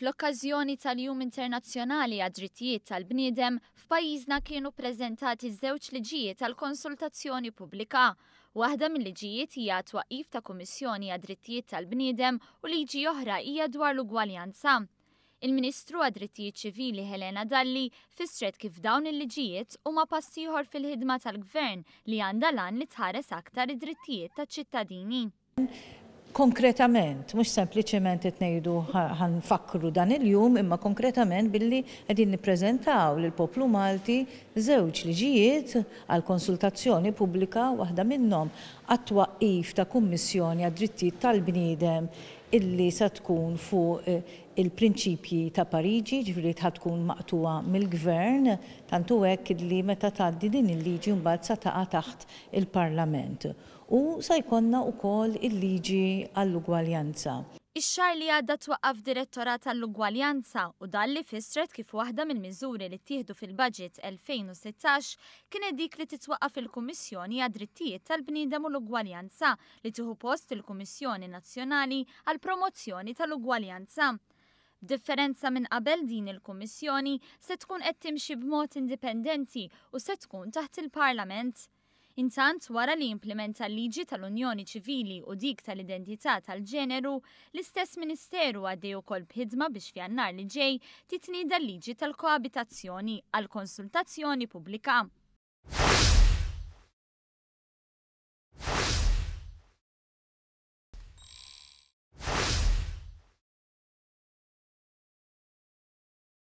Fl-okkażjoni tal-Jum Internazzjonali għad-Drittijiet tal-Bniedem, f'pajjiżna kienu ppreżentati żewġ liġijiet għal konsultazzjoni pubblika. Waħda mil-liġijiet hija għat-twaqqif ta' Kummissjoni għad-Drittijiet tal-Bniedem u liġi oħra hija dwar l-ugwaljanza. Il-Ministru għad-Drittijiet Ċivili Helena Dalli fissret kif dawn il-liġijiet huma pass ieħor fil-ħidma tal-Gvern li għandha l-għan li tħares aktar id-drittijiet taċ-ċittadini. Konkretament, mhux sempliċement qed ngħidu ħa nfakkru dan il-jum imma konkretament billi qegħdin nippreżentaw lill-poplu Malti żewġ liġijiet għal konsultazzjoni pubblika, waħda minnhom għat-twaqqif ta' Kummissjoni għad-Drittijiet tal-Bniedem illi sa tkun fuq il-prinċipji ta' Pariġi, jiġifieri ħa tkun maqtugħa mill-Gvern, tant hu hekk illi meta tgħaddi din il-liġi mbagħad sa taqa' taħt il-Parlament. U sa jkollna wkoll il-liġi għall-ugwaljanza. Ix-xahar li għadda twaqqaf Direttorat għall-Ugwaljanza u Dalli fissret kif waħda mill-miżuri li ttieħdu fil-Budget 2016 kienet dik li titwaqqaf il-Kummissjoni għad-Drittijiet tal-Bniedem u l-Ugwaljanza li tieħu post il-Kummissjoni Nazzjonali għall-Promozzjoni tal-Ugwaljanza. B'differenza minn qabel din il-Kummissjoni se tkun qed timxi b'mod indipendenti u se tkun taħt il-Parlament. Intant, wara li implimenta l-liġi tal-Unjoni Ċivili u dik tal-Identità tal-Ġeneru, l-istess Ministeru għaddej ukoll b'ħidma biex f'Jannar li ġej titnieda l-liġi tal-koabitazzjoni għal konsultazzjoni pubblika.